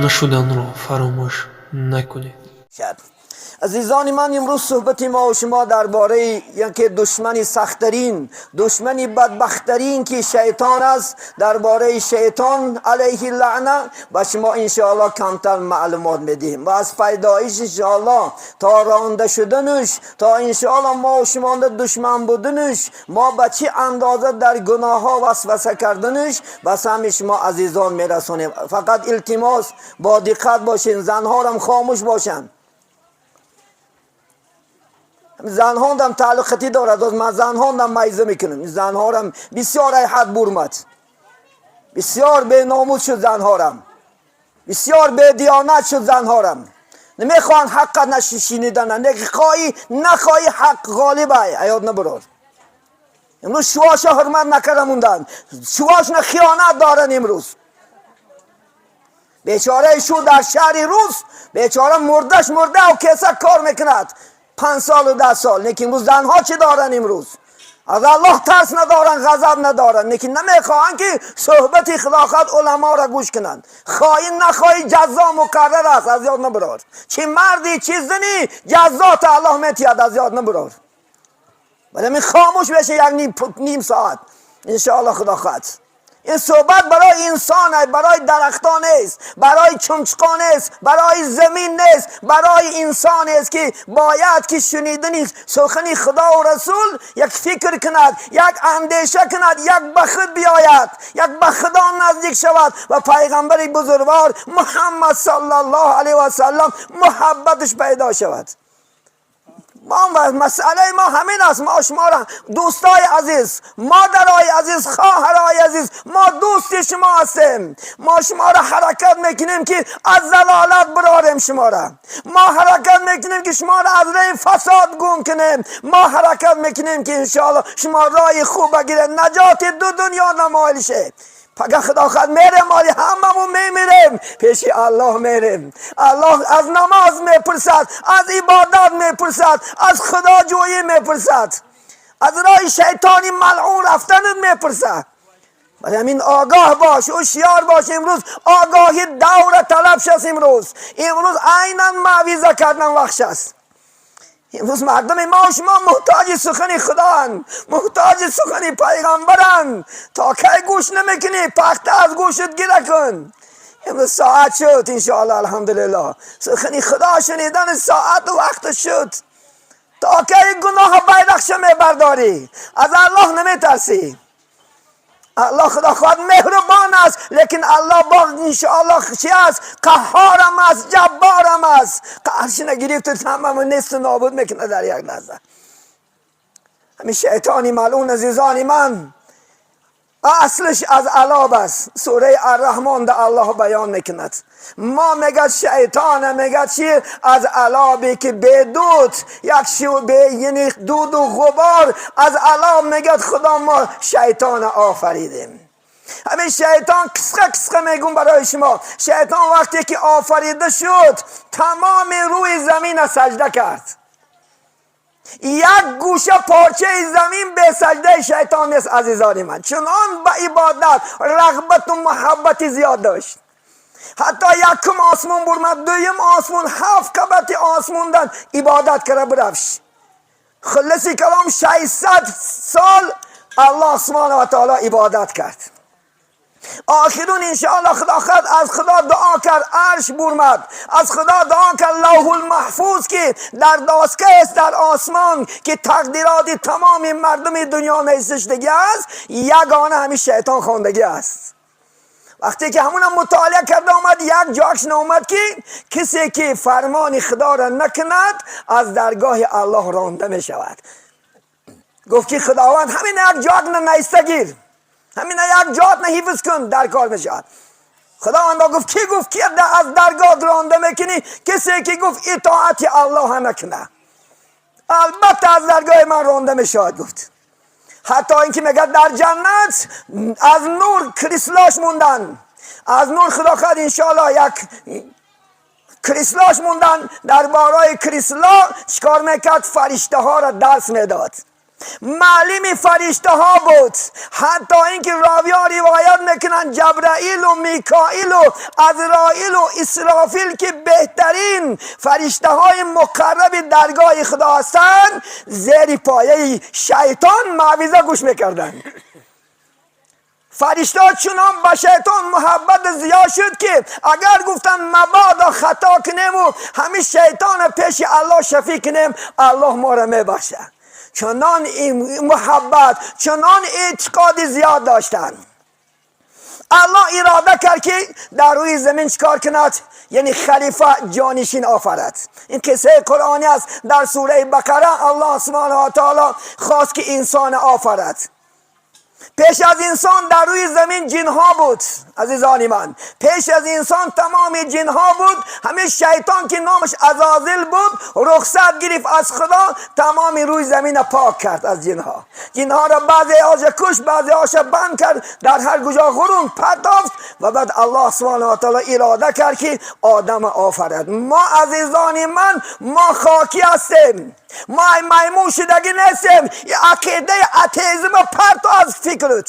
Обуна шуданро фаромӯш накунед. Азизони ман, имрӯз суҳбати мо ва шумо дар бораи яке душмани сахттарин, душмани бадбахттарин, ки шайтон аст, дар бораи шайтон алайҳи лаъна ба шумо иншоаллоҳ камтар маълумот медиҳем ва аз пайдоиш иншоаллоҳ то ронда шуданаш, то иншоаллоҳ мо ва шумо душман буданаш, мо ба чӣ андоза дар гуноҳҳо васваса карданаш ба самъи шумо азизон мерасонем. Фақат илтимос, бо диққат бошед, занҳорам хомӯш бошанд. Занҳондам тааллуқатӣ дорад. Ман занҳондам майза мекунам. Занҳорам бисёр айҳат бурмад, бисёр беномус шуд, занҳорам бисёр бедиёнат шуд, занҳорам намехоҳанд ҳаққа нашинидан. Хоҳӣ нахоҳӣ, ҳақ ғолиб ай, аёд набурор. Имрӯз шувоша ҳурмат накарда монданд, шувошна хиёнат доранд. Имрӯз бечораи шу дар шаҳри рус бечора мурдаш мурда кеса кор мекунад 5 солу 10 сол. Лекин имрӯз занҳо чӣ доранд? Имрӯз аз Аллоҳ тарс надоранд, ғазаб надоранд, лекин намехоҳанд, ки суҳбати хилофат уламоро гӯш кунанд. Хоҳӣ нахоҳӣ, ҷазо муқаррар аст, аз ёд набурор. Чӣ марди, чӣ зани, ҷазота Аллоҳ метиҳад, аз ёд набурор. Вале мин хомӯш беше як ним соат, иншоаллоҳ, худо хоҳад. Ин суҳбат барои инсон, барои дарахтон нест, барои чумчуқо нест, барои замин нест, барои инсон аст, ки бояд ки шунидани сухани худо ва расул як фикр кунад, як андеша кунад, як ба худ биёяд, як ба худо наздик шавад ва пайғамбари бузургвор Муҳаммад саллаллоҳу алайҳи васаллам муҳаббаташ пайдо шавад. Мо масъалаи мо ҳамин аст. Мо шуморо, дӯстои азиз, модарои азиз, хоҳарои азиз, мо дӯсти шумо ҳастем. Мо шуморо ҳаракат мекунем, ки аз залолат бирорем шуморо. Мо ҳаракат мекунем, ки шуморо аз роҳи фасод гум кунем. Мо ҳаракат мекунем, ки иншоалло шумо роҳи хуб бигиред, наҷоти ду дунё намоил ше. Пага худо хоҳад мерем, оли ҳамамон мемирем, пеши Аллоҳ мерем. Аллоҳ аз намоз мепурсад, аз ибодат мепурсад, аз худоҷӯӣ мепурсад, аз роҳи шайтони малъун рафтанат мепурсад. Барои ҳамин огоҳ бош, ҳушёр бош. Имрӯз огоҳӣ давра талаб шаст. Имрӯз айнан мавъиза кардан вақт шаст. Имрӯз мардуми мо шумо муҳтоҷи сухани худоанд, муҳтоҷи сухани пайғамбаранд. То кай гӯш намекунӣ? Пахта аз гӯшат гира кун. Имрӯз соат шуд, иншоалло, алҳамдулилло, сухани худо шунидани соату вақт шуд. То кай гуноҳ байрақша мебардорӣ? Аз Аллоҳ наметарсӣ? Аллоҳ, худо хоҳад, меҳрубон аст, лекин Аллоҳ бо иншоаллоҳ чи аст? Қаҳҳорам аст, ҷабборам аст. Қаҳршина гирифту ҳамамо несту нобуд мекунад дар як лаҳза. Ҳамин шайтони малъун, азизони ман, аслиш аз алоб аст. Сураи Арраҳмон да Аллоҳ баён мекунад. Мо мегад, шайтона мегад чи? Аз алобе ки бедуд як бе, яъне дуду ғубор, аз алоб мегад худо мо шайтона офаридем. Ҳамин шайтон, қисқа қисқа мегум барои шумо, шайтон вақте ки офарида шуд, тамоми рӯи замина саҷда кард. Як гӯша порчаи замин бесаҷдаи шайтон нест, азизони ман. Чунон ба ибодат рағбату муҳаббати зиёд дошт. Ҳатто якум осмон бурмад, дуюм осмон, ҳафт қабати осмондан ибодат кара бирафт. Хулоси калом, 600 сол Аллоҳ субҳана ва таоло ибодат кард. Охирун, иншоалло, худо хоҳад, аз худо дуо кард, арш бурмад, аз худо дуо кард, лавҳул маҳфуз, ки дар доска аст дар осмон, ки тақдироти тамоми мардуми дунё навишташудагӣ аст, ягона ҳамин шайтон хондагӣ аст. Вақте ки ҳамуна мутолиа карда омад, як ҷош наомад, ки касе ки фармони худоро накунад, аз даргоҳи Аллоҳ ронда мешавад. Гуфт, ки худованд, ҳамин як ҷоак наиста гир, ҳамина як ҷоатна ҳифз кун, дар кор мешавад. Худовандо гуфт, ки гуфт, ки аз даргоҳ ронда мекунӣ? Касе ки, гуфт, итоати Аллоҳа накуна, албатта аз даргоҳи ман ронда мешавад, гуфт. Ҳатто инки мегӯяд, дар ҷаннат аз нур креслош мондан, аз нур, худо хоҳад, иншоалло, як креслош мондан. Дар бораи кресло чикор мекард? Фариштаҳоро дарс медод. Муаллими фариштаҳо буд, ҳатто инки ровиҳо ривоят мекунанд, Ҷабраил ва Микоил ва Азроил ва Исрофил, ки беҳтарин фариштаҳои муқарраби даргоҳи Худо ҳастанд, зери пояи шайтон мавъиза гӯш мекарданд. Фариштаҳо чунон ба шайтон муҳаббат зиёд шуд, ки агар гуфтанд, мабодо хато кунем ва ҳамин шайтонро пеши Аллоҳ шафеъ кунем, Аллоҳ моро мебахшад. Чунон муҳаббат, чунон эътиқоди зиёд доштанд. Аллоҳ ирода кард, ки дар рӯи замин чикор кунад? Яъне халифа, ҷонишин офарад. Ин қиссаи қуръонӣ аст дар сураи Бақара. Аллоҳ субҳонаҳу ва таъоло хост, ки инсон офарад. Пеш аз инсон дар рӯи замин ҷинҳо буд. Азизони ман, пеш аз инсон тамоми ҷинҳо буд. Ҳамин шайтон, ки номаш Азозил буд, рухсат гирифт аз Худо, тамоми рӯи замина пок кард аз ҷинҳо. Ҷинҳоро баъзе оша кушт, баъзе оша банд кард, дар ҳар куҷо ғурун партофт. Ва баъд Аллоҳ субҳонаҳу ва таъоло ирода кард, ки Одам офарад. Мо, азизони ман, мо хокӣ ҳастем, мо маймун шудагӣ нестем. Ақидаи атеизм парто аз фикрут.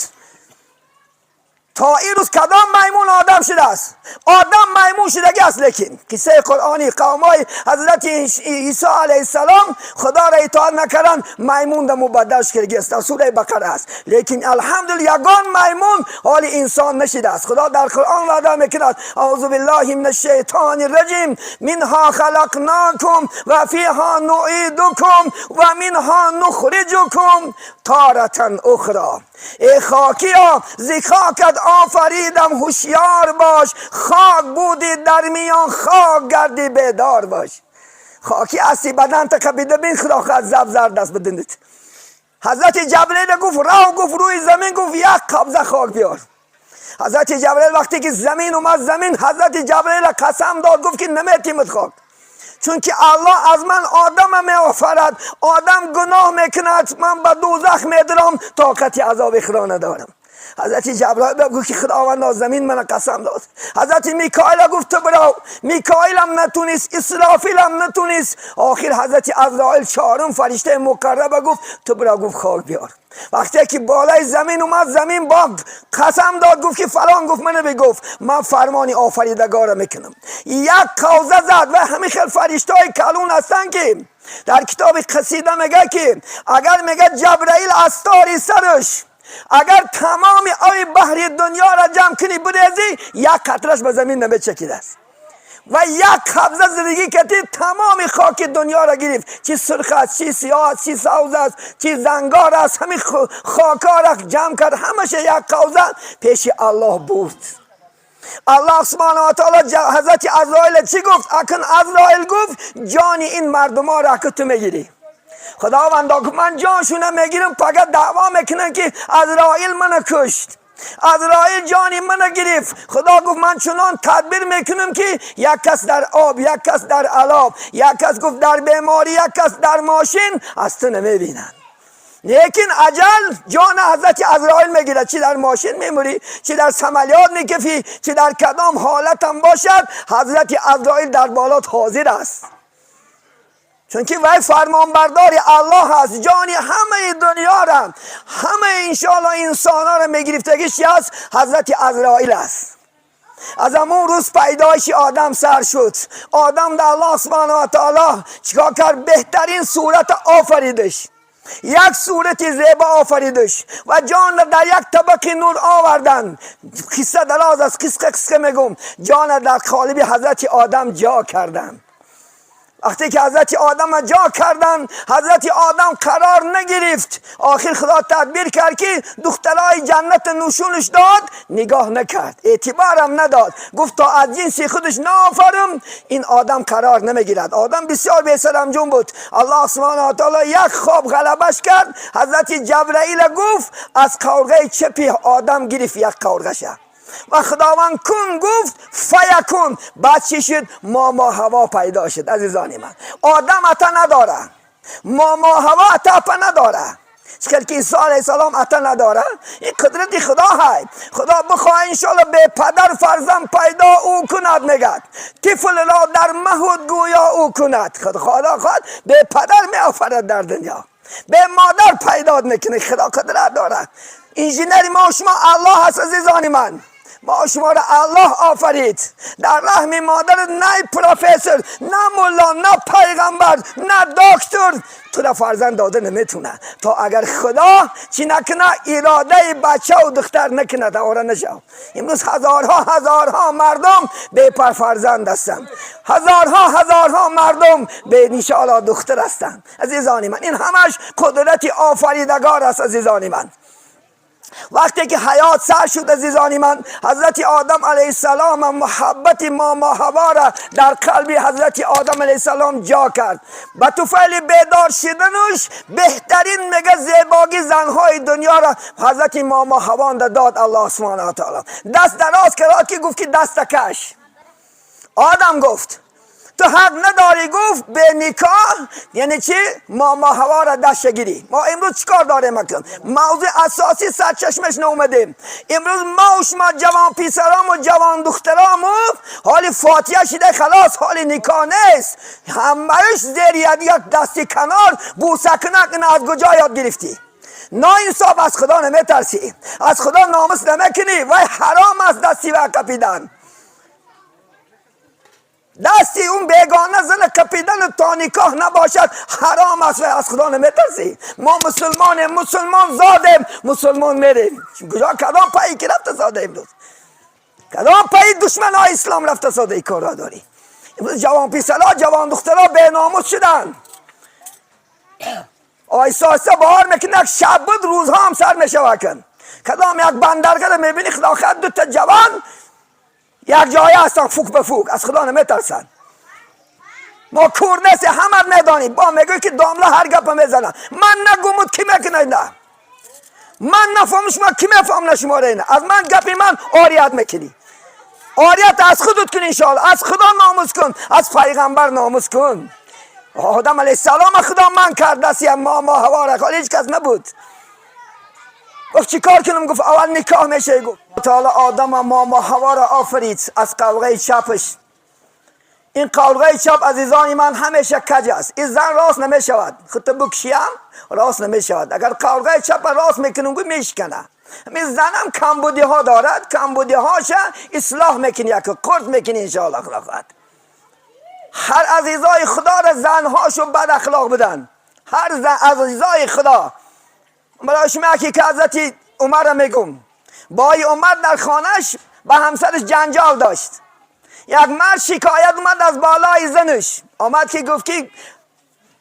То ин рӯз кадом маймун одам шудааст? Одам маймун шудагӣ аст. Лекин қиссаи қуръонӣ, қавмҳои ҳазрати Исо алайҳиссалом Худоро итоат накарданд, маймун да мубаддал шудагӣ аст, дар сураи Бақара аст. Лекин, алҳамдулилла, ягон маймун ҳоли инсон нашидааст. Худо дар Қуръон ваъда мекунад: аъузу биллаҳи мин ашшайтони раҷим, минҳо халақнакум ва фиҳо нуъидукум ва минҳо нухриҷукум таратан ухро. Эй хокиё, зи хокат офаридам, ҳушёр бош. Хок будӣ, дар миён хок гардӣ, бедор бош. Хокӣ ҳастӣ, бадан та қабида бин, Худо хоҳад заб зард аст бадинит. Ҳазрати Ҷабраил гуфт: рав, гуфт, рӯи замин, гуфт, як қабза хок биёр. Ҳазрати Ҷабраил вақте ки замин омад, замин ҳазрати Ҷабраила қасам дод, гуфт, ки наметимад хок, чунки Аллоҳ аз ман одама меофарад, одам гуноҳ мекунад, ман ба дӯзах медирам, тоқати азоби Худо надорам. Ҳазрати Ҷабраил гуфт, ки Худованд, замин мана қасам дод. Ҳазрати Микоила гуфт: ту бирав. Микоилам натунист, Исрофилам натунист. Охир ҳазрати Азроил, чорум фариштаи муқарраба, гуфт: ту бирав, гуфт, хок биёр. Вақте ки болои замин омад, замин бо қасам дод, гуфт, ки фалон гуфт, мана бигуфт, ман фармони офаридагора мекунам. Як қавза зад. Ва ҳамин хел фариштаҳои калун ҳастанд, ки дар китоби қасида мега, ки агар, мега, Ҷабраил аз тори сараш агар тамоми оби баҳри дунёро ҷамъ кунӣ, бирезӣ, як қатраш ба замин намечакидааст. Ва як қабза зиндагӣ кардӣ, тамоми хоки дунёро гирифт, чӣ сурх аст, чӣ сиёҳ аст, чӣ савз аст, чӣ зангор аст, ҳамин хокҳоро ҷамъ кард, ҳамаша як қавза пеши Аллоҳ бурд. Аллоҳ субҳана ва таоло ҳазрати Азроила чӣ гуфт? Акн Азроил, гуфт, ҷони ин мардуморо аку ту мегирӣ. Худовандо, гуфт, ман ҷоншуна мегирам, фақат даъво мекунам, ки Азроил мана кушт, Азроил ҷони мана гирифт. Худо гуфт: ман чунон тадбир мекунам, ки як кас дар об, як кас дар алоб, як кас, гуфт, дар беморӣ, як кас дар мошин, аз ту намебинанд. Лекин аҷал ҷони ҳазрати Азроил мегирад. Чӣ дар мошин мемурӣ, чӣ дар самолёт мекафӣ, чӣ дар кадом ҳолатам бошад, ҳазрати Азроил дар болот ҳозир аст, чунки вай фармонбардори Аллоҳ аст. Ҷони ҳамаи дунёра, ҳамаи, иншоалло, инсонҳоро мегирифтагиш чи аст? Ҳазрати Азроил аст. Аз ҳамон рӯз пайдоиши одам сар шуд. Одам да Аллоҳ субҳана ва таоло чикор кард? Беҳтарин сурата офаридаш, як сурати зебо офаридаш ва ҷонро дар як табақи нур оварданд. Қисса дароз аст, қисқа қисқа мегум. Ҷонро дар қолиби ҳазрати Одам ҷо карданд. Вақте ки ҳазрати Одамро ҷо карданд, ҳазрати Одам қарор нагирифт. Охир Худо тадбир кард, ки духтарои ҷаннат нушунаш дод, нигоҳ накард, эътиборам надод. Гуфт: то аз ҷинси худаш наофарам, ин одам қарор намегирад. Одам бисёр бесарамҷун буд. Аллоҳ субҳана ва таоло як хоб ғалабаш кард. Ҳазрати Ҷабраила гуфт, аз қаврғаи чапи одам гирифт як қаврғаша ва Худованд кун гуфт, фаякун. Баъд чӣ шуд? Момо Ҳаво пайдо шуд. Азизони ман, одам ата надора, момо Ҳаво ата апа надора, хел ки Исо алайҳиссалом ата надора. Ин қудрати Худо ҳай. Худо бихоҳ, иншоалло, бепадар фарзанд пайдо ӯ кунад. Мегад, тифлро дар маҳуд гӯё ӯ кунад. Худо хоҳад, бепадар меофарад дар дунё. به مادر پیدا میکنه. خدا قدرت داره. انجینر ما شما الله هست عزیزان من. ما شما را الله آفرید در رحم مادر. نه پروفسور، نه ملا، نه پیغمبر، نه دکتر تو را فرزند داده نمیتونه تا اگر خدا چی نکنه، اراده بچه و دختر نکنه تا آره نشو. امروز هزارها هزارها مردم بی پر فرزند هستند، هزارها هزارها مردم به انشاءالله دختر هستند. عزیزان من، این همش قدرت آفریدگار است. عزیزان من، وقتی که حیات سر شد، عزیزان من، حضرت آدم علیه السلام محبت ماما حوا را در قلب حضرت آدم علیه السلام جا کرد. به طفیل بیدار شدنش بهترین میگه زیباگی زنهای دنیا را حضرت ماما حوا داد الله سبحانه و تعالی. دست دراز کرد که گفت که دست کش. آدم گفت تو حق نداری، گفت به نکاح یعنی چی؟ ماما حوا را دست گیری. ما امروز چیکار داریم؟ اکنون موضوع اساسی سرچشمش نومدیم. امروز ما و شما جوان پیسرام و جوان دخترام حال فاتحه شده، خلاص، حال نکاح نیست. همهش زیر یک دستی کنار بوسه کنک. از کجا یاد گرفتی؟ نا انصاف، از خدا نمیترسی، از خدا ناموس نمیکنی. وای حرام است دستی و کپیدن دستی اون بیگانه زن کپیدن تا نکاح نباشد حرام است و از خدا نمیترسی. ما مسلمانیم، مسلمان زادیم، مسلمان میریم. کجا کدام پایی که رفته ساده؟ امروز کدام پایی دشمن های اسلام رفته ساده ای کارا داری؟ امروز جوان پیسرا، جوان دخترها به ناموس شدن. آیسته آیسته بار میکنه، یک شب بود روزها هم سر میشه. کن کدام یک بندرگاه میبینی، خدا خد دو تا جوان یک جای هستن، فوک به فوک، از خدا نمیترسن. ما کور نیستی، همه میدانیم. با میگه که داملا هر گپ میزنه. من نگومود کی میکنه نه من نفهم شما کی میفهم شما را. از من گپی من آریت میکنی. آریت از خودت کن انشاءالله. از خدا ناموس کن، از پیغمبر ناموس کن. آدم علیه السلام خدا من کرده سی ما حوا را هیچ کس نبود. گفت چی کار کنم؟ گفت اول نکاح میشه. گفت تعالی آدم ما حوا را آفرید از قلقه چپش. این قلقه چپ، عزیزان من، همیشه کج است. این زن راست نمیشود، خود بکشیم راست نمیشود. اگر قلقه چپ راست میکنم گو میشکنه. همین زنم کمبودی ها دارد، کمبودی هاش اصلاح میکنی، یک قرد میکنی انشاءالله. خدا هر عزیزای خدا را زنهاشو بد اخلاق بدن، هر زن عزیزای خدا. برای شما که حضرت عمر میگم، بای عمر در خانهش با همسرش جنجال داشت. یک مرد شکایت اومد از بالای زنش آمد که گفت که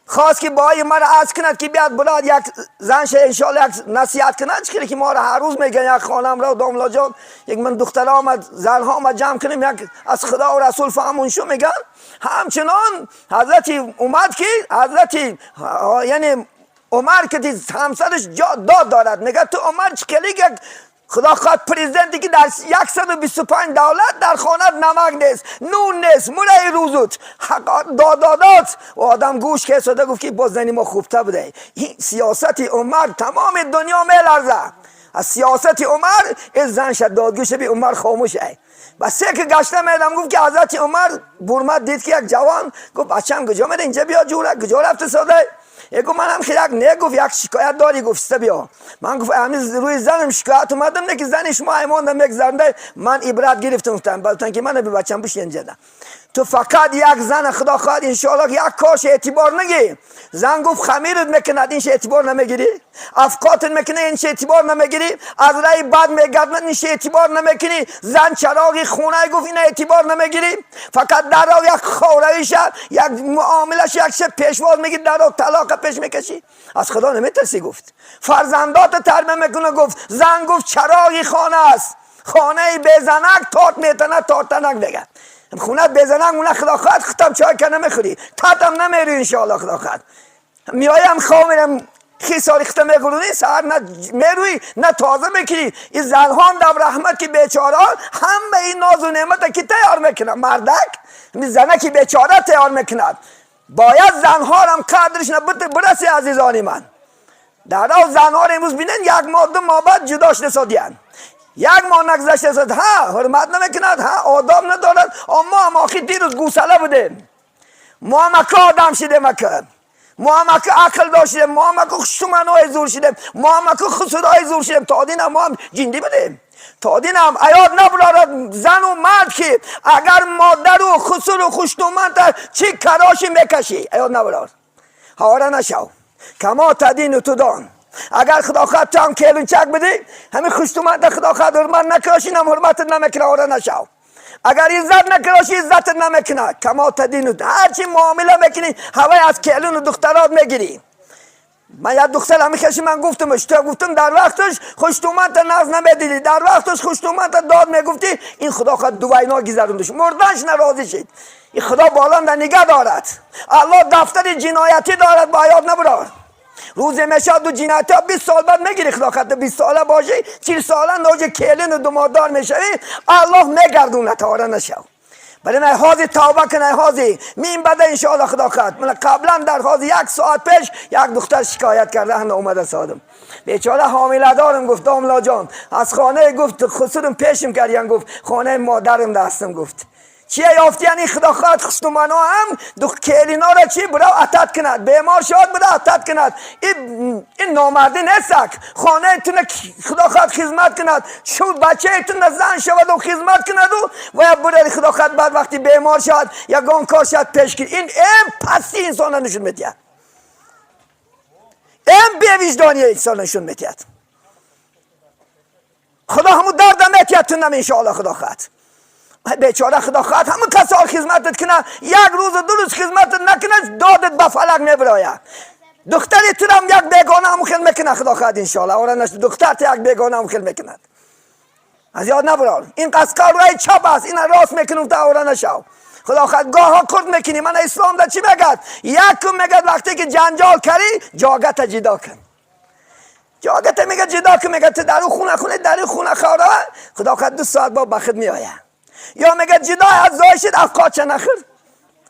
خواست که بای عمر عرض کند که بیاد براد یک زنش انشاءالله یک نصیحت کند. چه که ما را هر روز میگن یک خانم را داملا جان، یک من دختر آمد، زنها آمد جمع کنیم، یک از خدا و رسول فهمون شو میگن. همچنان حضرت اومد که حضرت یعنی عمر که همسرش داد دارد، میگه تو عمر چکلی یک خدا خواد پرزیدنتی که در 125 دولت در خانه نمک نیست، نون نیست، مره روزوت داد دادات و آدم گوش که ساده گفت که باز زنی ما خوبتر بوده. این سیاست عمر تمام دنیا میلرزه از سیاست عمر. این زن شد دادگوش بی عمر خاموشه و سه که گشته میدم. گفت که حضرت عمر برمد دید که یک جوان، گفت بچم کجا میره؟ اینجا بیا جوره، کجا رفته ساده؟ گفت منم خیلی نه. گفت یک شکایت داری؟ گفت بیا. من گفت همین روی زنم شکایت اومدم، نه که زن شما ایمان یک زنده من عبرت گرفتم. گفتم بلتن که من به بچم بش اینجا تو فقط یک زن خدا خواهد انشاءالله یک کاش اعتبار نگی. زن گفت خمیرت میکند، اینش اعتبار نمیگیری؟ افکاتت میکنه، اینش اعتبار نمیگیری؟ از رای بد میگردن، اینش اعتبار نمیکنی؟ زن چراغی خونه، گفت این اعتبار نمیگیری؟ فقط در راه یک خوریش، یک معاملش، یک شه پیشواز میگی، در راه طلاق پیش میکشی، از خدا نمیترسی؟ گفت فرزندات تربیه میکنه. گفت زن گفت چراغی خانه است. خانه بزنک تارت میتنه تارتنک دیگه. خونه بزنن اون خدا خواهد ختم چای که نمیخوری، تاتم نمیری انشاءالله. خدا خواهد میایم خواه میرم خیساری ختم میگرونی، سهر نه میروی نه تازه میکنی. این زنها در رحمت که بیچاره همه این ناز و نعمت که تیار میکنه مردک، این زنه که بیچاره تیار میکند. باید زنها هم قدرش برسی. عزیزانی من، در زنها رو امروز بینن، یک ماه 2 ماه بعد جداش نسادین. یک ماه نگذشته است، ها حرمت نمیکند، ها آداب ندارد. اما هم آخی دیروز گوساله بودیم، ما هم آدم شده مکن. мо ҳам ака ақл доштем, мо ҳам ака хушуманои зур шидем, мо ҳам ака хусурои зур шидем. То динам мо ҳам ҷиндӣ будем. То динам аёд набурорад зану мард, ки агар модару хусуру хуштуманта чӣ кароши мекашӣ, аёд набурор. Ҳавора нашав. Кама тадину тудан. Агар худо хоҳад, ту ҳам келинчак бидӣ, ҳамин хуштуманта, худо хоҳад, ҳурмат накуноши, нам ҳурматат намекуна. Ҳавора нашав. Агар иззат накуноши, иззатат намекунад. Кама тадину. Ҳарчи муомила мекунӣ, ҳавай аз келину духтарот мегирӣ. Ман як духтар ҳамин хеши ман гуфтамш, ту гуфтам, дар вақташ хуштуманта нағз намедидӣ, дар вақташ хуштуманта дод мегуфтӣ. Ин худо хоҳад, ду вайно гизарундаш, мурданш нарозӣ шид. Ин худо боланда нигаҳ дорад. Аллоҳ дафтари ҷиноятӣ дорад, бо ҳаёт набурор. Рӯзе мешавад, ду ҷиноятҳо 20 сол баъд мегирӣ. Худо хоҳад, 20 сола бошӣ, 40 сола ноҷи келину думоддор мешавӣ, Аллоҳ мегардонад. Ҳора нашав. Вале ман ҳозир тавба кун, ай ҳозир мин бада, иншоалло, худо хоҳад. Ман қаблан дар ҳозир як соат пеш як духтар шикоят карда ҳана омада содам. Бечора ҳомиладорам, гуфт, домлоҷон, аз хонае, гуфт, хусурам пешим кардян, гуфт, хонаи модарам дастам, гуфт. Чия ёфтияни, худо хоҳад, хуштумано ҳам келинора чи бирав атат кунад, бемор шуд, бира атат кунад. Ин номардӣ нестак. Хонаи туна, худо хоҳад, хизмат кунад, шу бачаи туна зан шаваду хизмат кунаду ва буради, худо хоҳад, баъд вақти бемор шавад, ягон кор шавад, пеш гир. Ин эм пасти инсона нишон медиҳад, эм бевиҷдонии инсона нишон медиҳад. Худо ҳаму дарда метиҳад тунам, иншоалло, худо хоҳад. Бечора, худо хоҳад, ҳамун касол хизматат куна, як рӯзу 2 рӯз хизматат накуна, додат ба фалак мебирояд. Духтари турам як бегона ҳамун хел мекунад, худо хоҳад, иншоалло. Ора нашд, духтарта як бегона ҳамун хел мекунад. Аз ёд набурор. Ин қасқарваи чап аст, ина рост мекунам, та ора нашав. Худо хоҳад, гоҳҳо қурд мекунӣ. Мана ислом да чӣ мегӯяд? Якум мегӯяд, вақте ки ҷанҷол карӣ, ҷогата ҷидо кун. Ҷогата, мега, ҷидо кун. Мега, ту дар хона хуне, дар хона хора, худо хоҳад, 2 соат бо бахт меояд. Ё мега, ҷидо аз зоишид, афқоча нахӯр,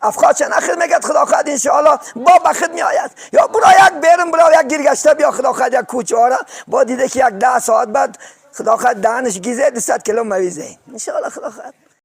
афқоча нахӯр, мегӯяд, худо хоҳад, иншоалло, бо бахт меояд. Ё буро як берун, буро як гиргашта биё, худо хоҳад, як кӯчаора бо диде, ки як 10 соат баъд, худо хоҳад, даҳанаш гизе, 200 кило мавизе, иншоалло, худо хоҳад.